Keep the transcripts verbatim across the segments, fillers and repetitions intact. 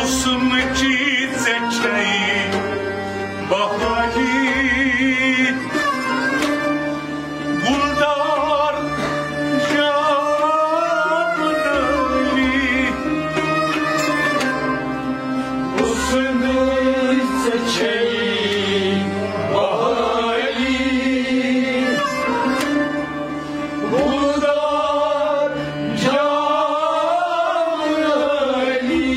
سُنچی ژےٚ چھے بہاری، گُلدار جام نٲلی۔ حُسنٕچ ژےٚ چھے بہاری، گُلدار جام نٲلی۔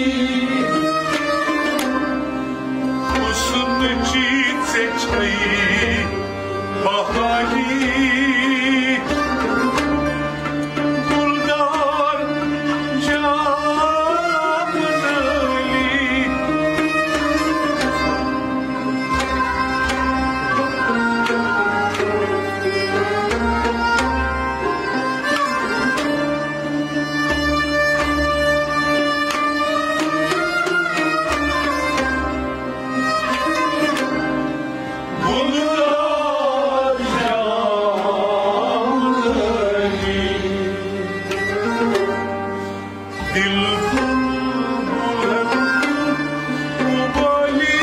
حُسنٕچی ژےٚ چھے بہاری، گُلدار جام نٲلی۔ دل بلبلن اُبالی،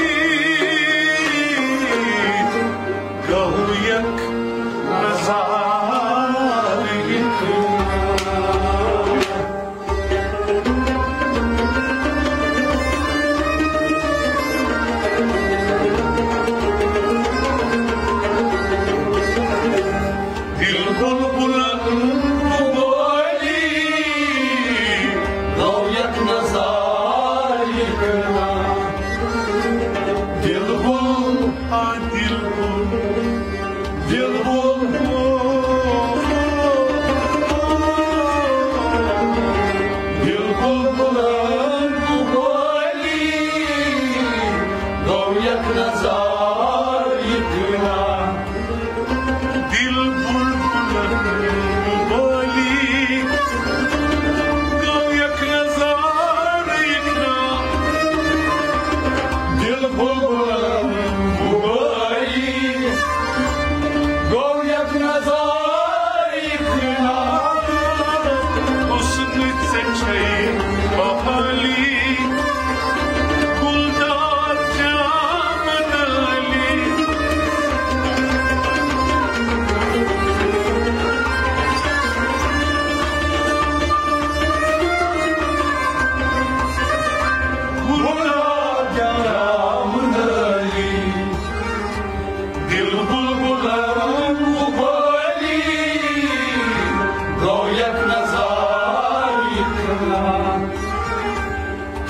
گویک نظارٕ یہِ کٲم۔ دل بلبلن اُبالی، گویک نظارٕ یہِ کٲم۔ دل بل، آ دل بل، دل بل، دل بلبلن اُبالی، گویک نظارٕ یہِ کٲم۔ دل بلبلن اُبالی، گویک نظارٕ یہِ کٲم۔ دل بلبلن اُبالی، گویک نظارٕ یہِ کٲم۔ حُسنٕچ ژےٚ چھے بہاری، گُلدار جام نٲلی۔ گُلدار جام نٲلی۔ دل بلبلن اُبالی، گویک نظارٕ یہِ کٲم۔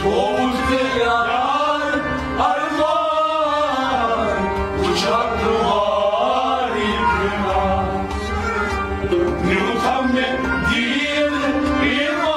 تھووُتھ ژےٚ یار ارمان، وٕچھکھ وارٕ یہِ کٲم۔ نیوٗتھا مےٚ دیٖن ایمان۔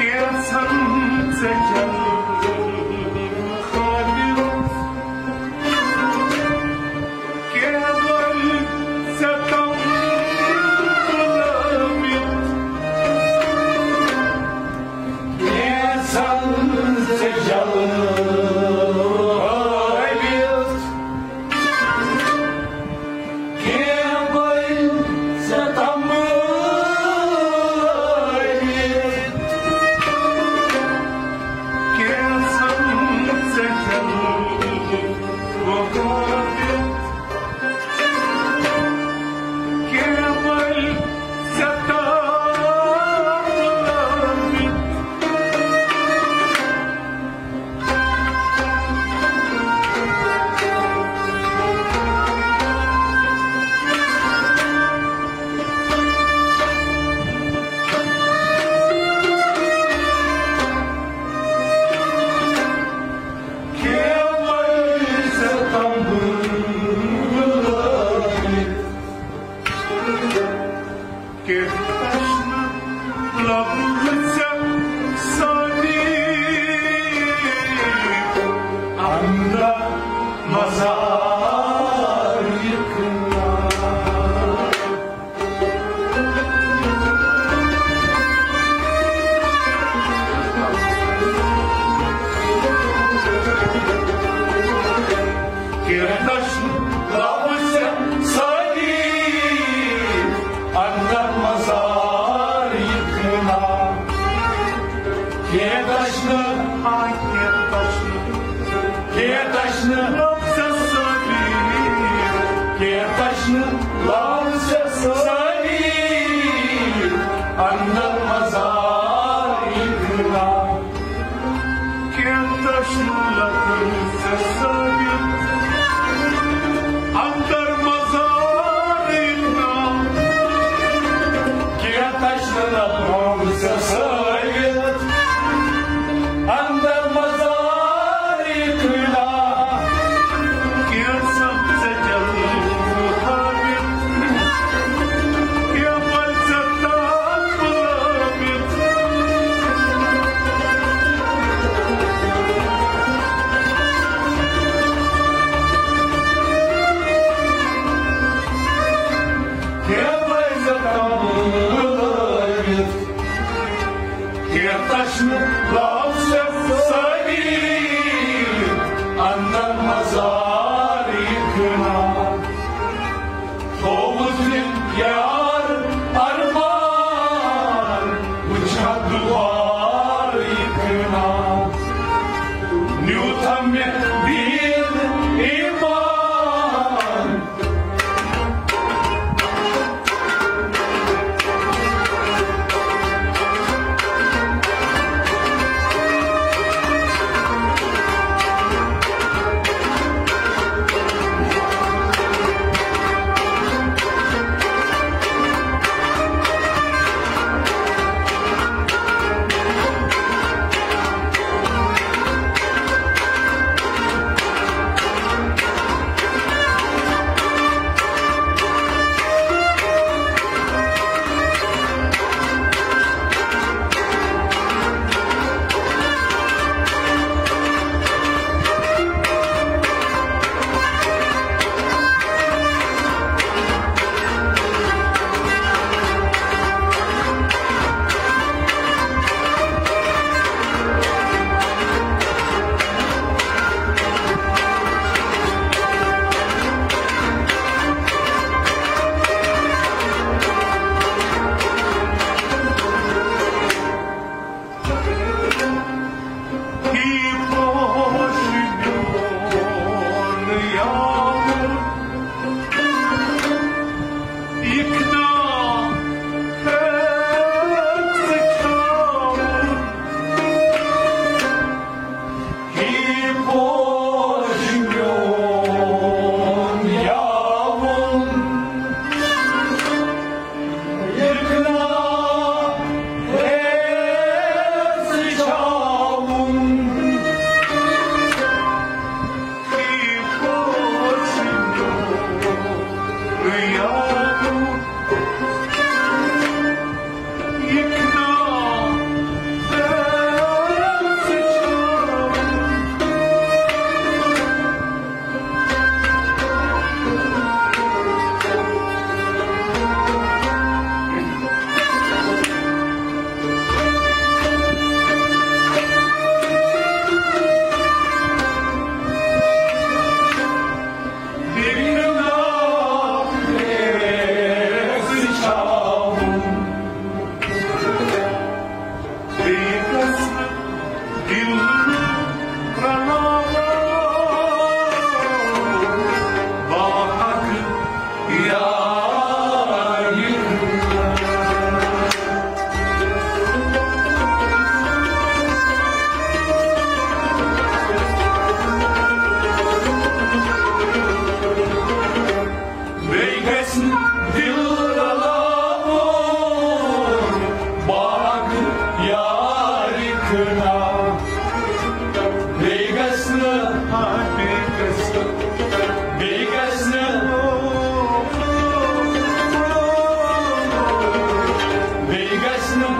کینٛژھن ژےٚ جلوٕ خٲطرٕ، کینٛہہ گوٚل ژےٚ تم بُلٲوِتھ۔ کینٛژھن ژےٚ جلوٕ ہٲوِتھ، کینٛہہ گٔے ستم لٲگِتھ۔ لفظ سبیل اندر مزار یکنا۔ کیٛاہ تشنہٕ لفظ سبیل اندر مزار یکنا۔ کیٛاہ تشنہٕ، آ، کیٛاہ تشنہٕ، کیٛاہ تشنہٕ لفظ سبیل، کیٛاہ تشنہٕ لفظ سبیل اندر مزار یکنا۔ کیٛاہ تشنہٕ لفظ سبیل اندر مزار یکنا۔ کیٛاہ تشنہٕ لفظ سبیل اندر مزار یکنا۔ کیٛاہ سبزہ جل مطابق، کیٛاہ بلزہ تاپ لٲبِتھ۔ کیٛاہ بلزہ تاپ لٲبِتھ۔ کیٛاہ تشنہٕ لفظ سبیل اندر مزار یکنا۔ تھوٚوُس دِل یار ارمان، وٕچھا دوبارٕ یکنا۔ نیوٗتھا مےٚ دین ایمان۔ بیٚیہِ گژھِ نہٕ دِل رلاوُن باغ یارِ کٕنا۔ بیٚیہِ گژھِ نہٕ، بیٚیہِ گژھِ نہٕ، بیٚیہِ گژھِ نہٕ، بیٚیہِ گژھِ نہٕ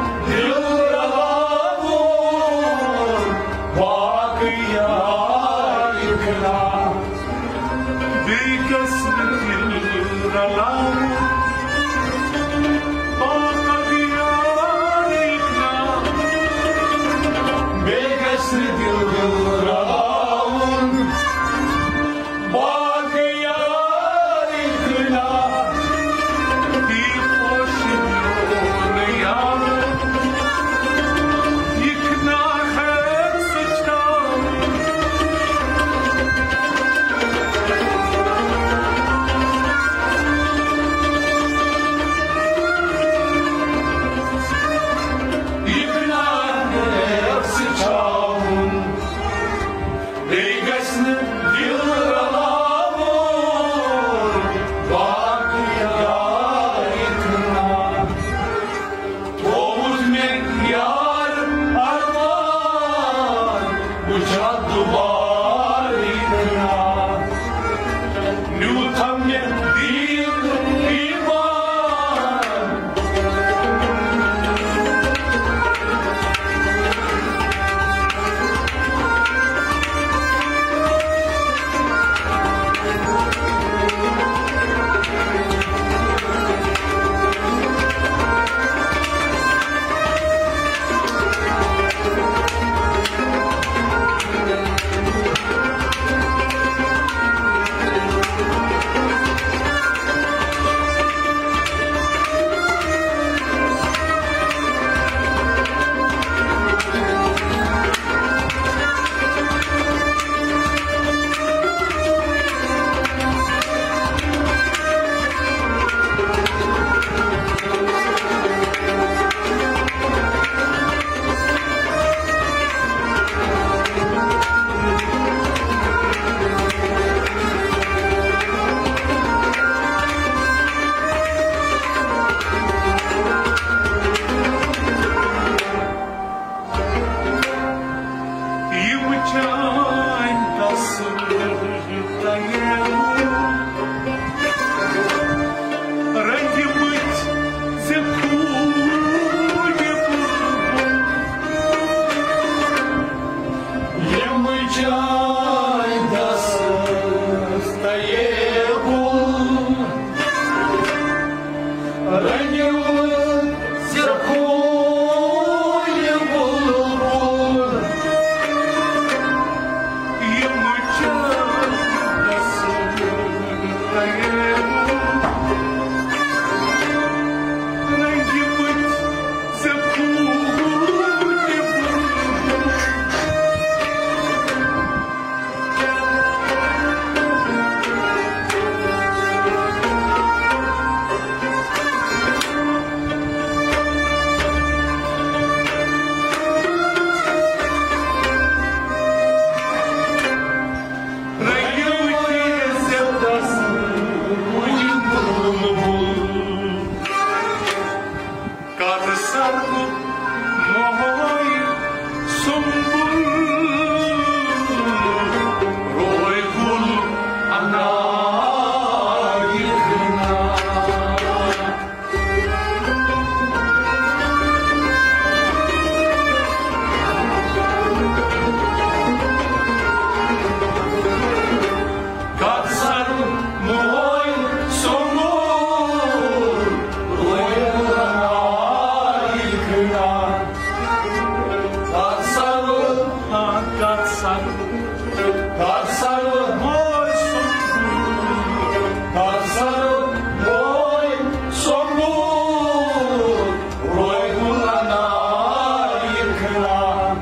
کر سر موے سمبول، کر سر موے سمبول، روے گل انار یکھنا۔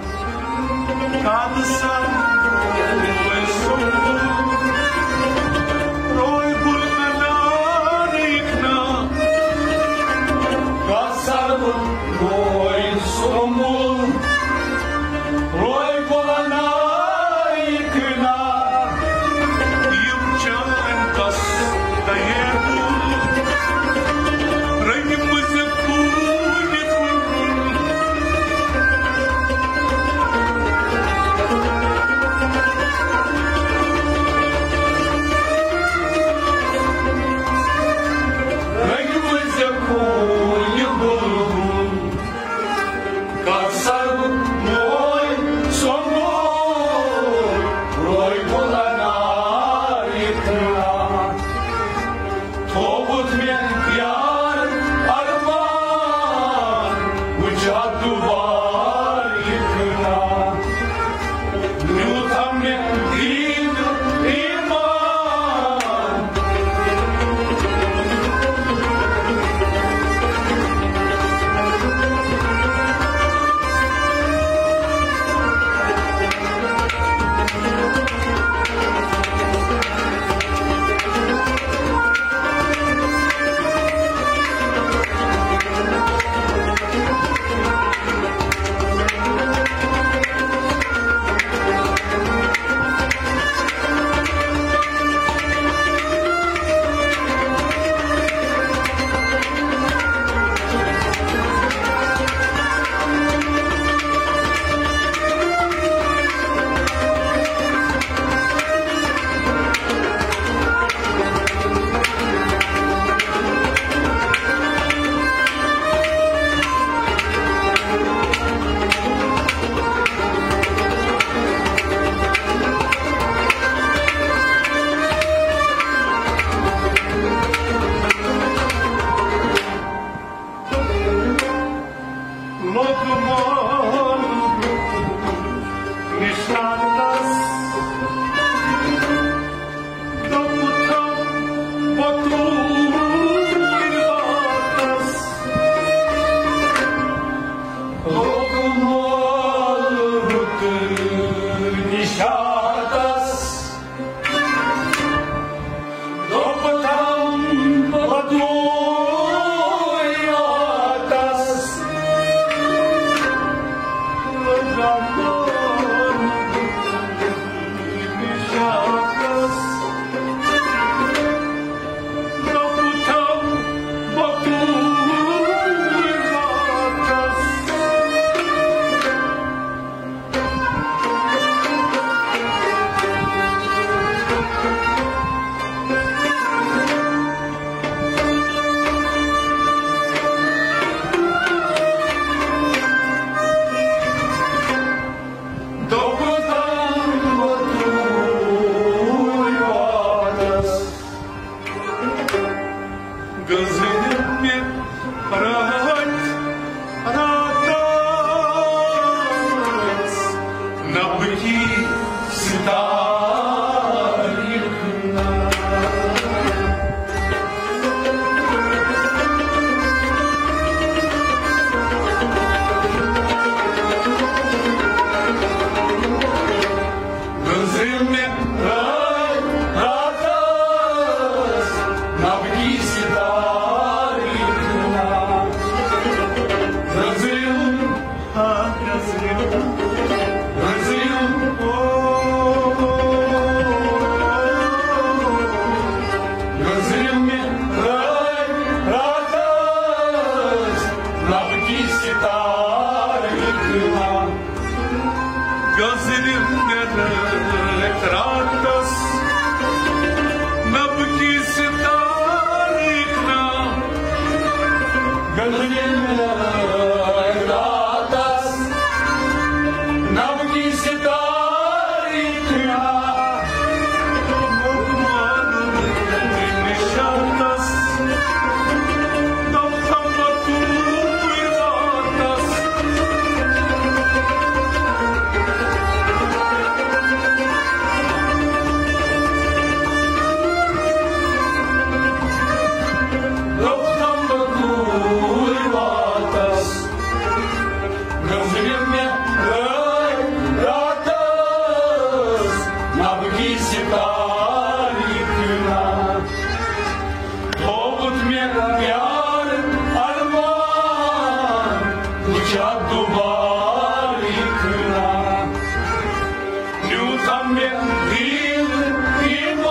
کر سر موے سمبول، روے گل انار یکھنا۔ کر سر موے سمبول، روے گل انار یکھنا۔ یم چانۍ کس تیرو، رنگۍ مٕژ خوٗنہِ کُن۔ رنگۍ مٕژ خوٗنہِ بُلبُل۔ کر سر موے سمبول، روے گل انار یکھنا۔ تھووُتھ مےٚ یار ارمان، وٕچھا دوبار یکھنا۔ نیوٗتھم مےٚ دیٖن ایمان۔ لوٚگ مول نشانس، دوٚپُتھم پوٚتُے واتس۔ لوٚگ مول رُت نشانس، دوٚپُتھم پوٚتُے واتس۔ دوٚپُتھم پوٚتُے واتس۔ دوٚپُتھم پوٚتُے واتس۔ گٔنزرِ مےٚ راتھ راتس، نبہٕ کی ستارِ۔ گٔنزرِ مےٚ رٲتۍ راتس نبہٕ کی ستارِ یکھنا۔ گٔنزرِم، آ، گٔنزرِم، گٔنزرِم، او، گٔنزرِم مےٚ رٲتۍ راتس نبہٕ کی ستارِ یکھنا۔ گٔنزرِ مےٚ رٲتۍ راتس نبہٕ کی ستارِ یکھنا۔ گٔنزرِ مےٚ رٲتۍ راتس نبہٕ کی ستارِ یکھنا۔ مےٚ رٲے راتس نبہٕ کی ستاری کٕنان۔ تھووُت مےٚ پیار ارمان، وٕچھا دُبارٕ کٕنان۔ نیوٗتھم مےٚ دِل ایمان۔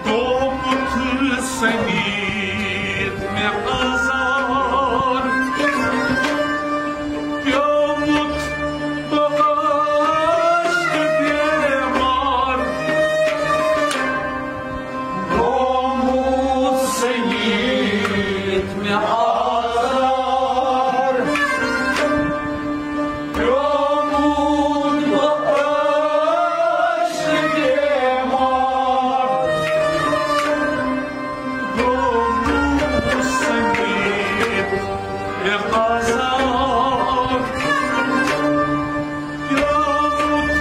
گوٚمُت سٔمیٖت مےٚ آزار، پیومُت بہٕ عٲشقہٕ بیمار۔ گوٚمُت سٔمیٖت مےٚ آزار، پیومُت بہٕ عٲشقہٕ بیمار۔ گوٚمُت سٔمیٖت مےٚ آزار، پیومُت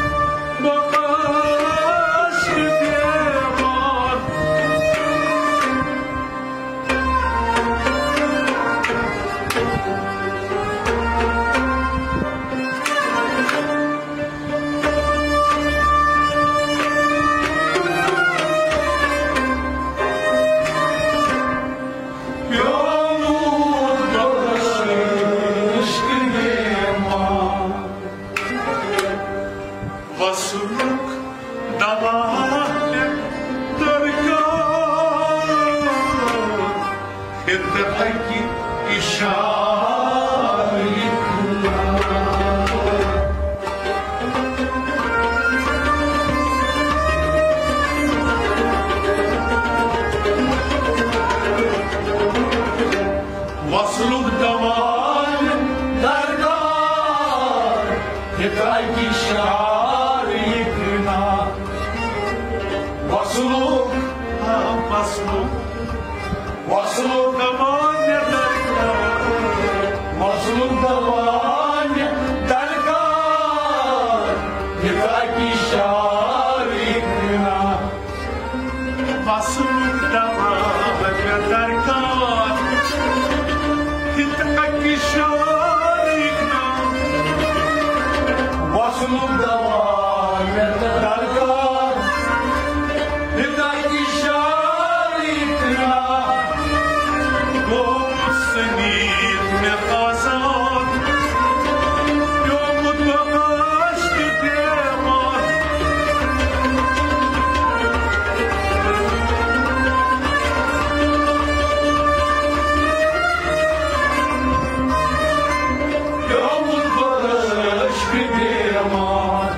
بہٕ عٲشقہٕ بیمار۔ وصلُک دوا مےٚ درکار، ہتہٕ اکہِ اشارٕ۔ وصلُک دوا مےٚ درکار، ہتہٕ اکہِ اشارٕ۔ وصلُک، آ، وصلُک، وصلُک دوا مےٚ درکار، وصلُک دوا مےٚ درکار، ہتہٕ اکہِ اشارٕ۔ وصلُک دوا مےٚ درکار، ہتہٕ اکہِ اشارٕ۔ وصلُک دوا مےٚ درکار، ہتہٕ اکہِ اشارٕ۔ گوٚمُت سٔمیٖت مےٚ آزار، پیومُت بہٕ عٲشقہٕ بیمار۔ پیومُت بہٕ عٲشقہٕ بیمار۔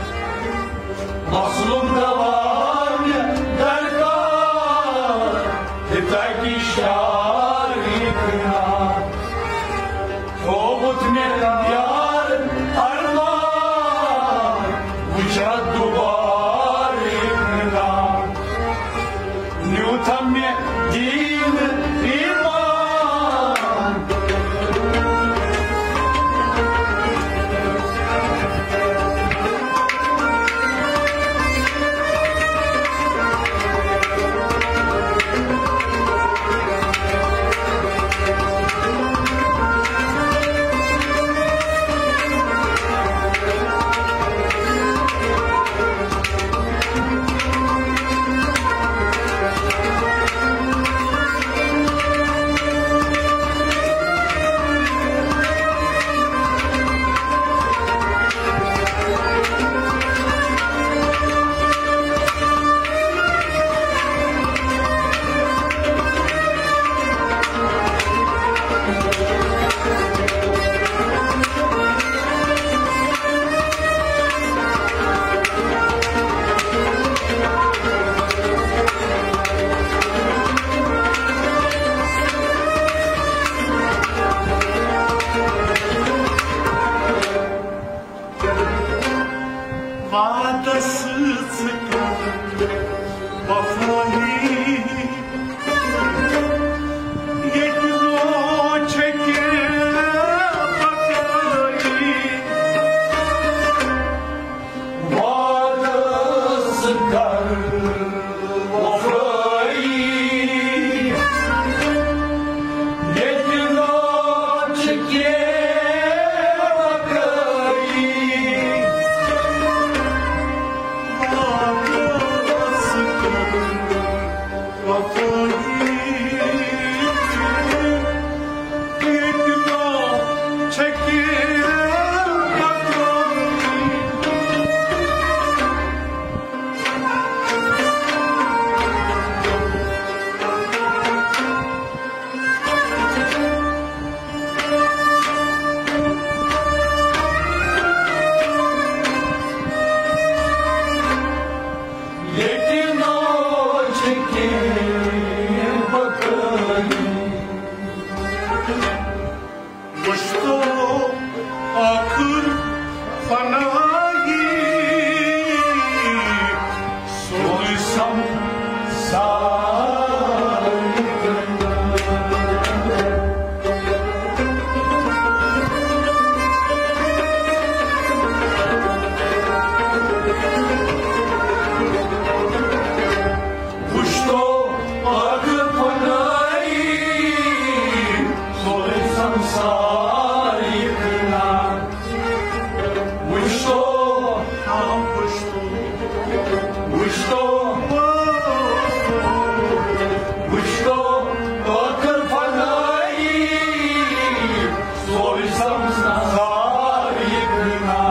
وصلُک دوا مےٚ درکار، ہتہٕ اکہِ اشارٕ۔ تھووُت مےٚ یار ارمان، وٕچھا دُبارٕ۔ نیوٗتھم مےٚ دِل ایمان۔ وعدس ژٕ کر وفٲیی، ییٚتہِ نوچھِ کہِ بقٲیی۔ وعدس ژٕ کر وفٲیی، ییٚتہِ نوچھِ کہِ بقٲیی۔ وعدس ژٕ کر وفٲیی، ییٚتہِ نوچھِ کہِ بقٲیی۔ ییٚتہِ نوچھِ کہِ بقٲیی۔ وُچھتو ٲخٕر فنایی، سورُے سمسار۔ وُچھتو ٲخٕر فنایی، سورُے سمسار یہِ کٕنا۔ وُچھتو، ہاں، وُچھتو، وُچھتو، وُچھتو ٲخٕر فنایی، سورُے سمسار یہِ کٕنا۔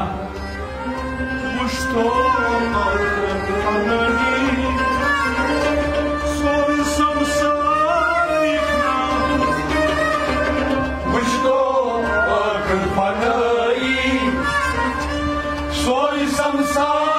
وُچھتو ٲخٕر فنایی، سورُے سمسار یہِ کٕنا۔ وُچھتو ٲخٕر فنایی، سورُے سمسار۔